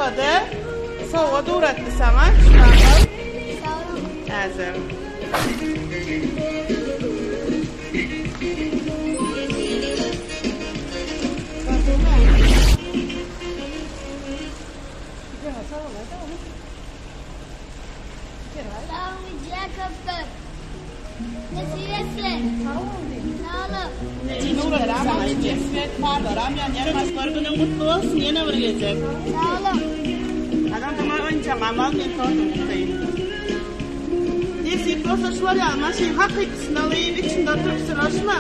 Sowgady, sowgat ugratdy saňa. Şuny al. Sag boluň. Häzir. Sag boluň köp köp. Nesip etsin. Sag boluň. Bir günüň gutly bolsun ýene bir gezek. Sag boluň. Adam saňa oýunjagyňam al men tortuny tutaýyn. Nesip bolsa şular ýaly maşyn hakykysyny alyp içinde oturyp suraşma.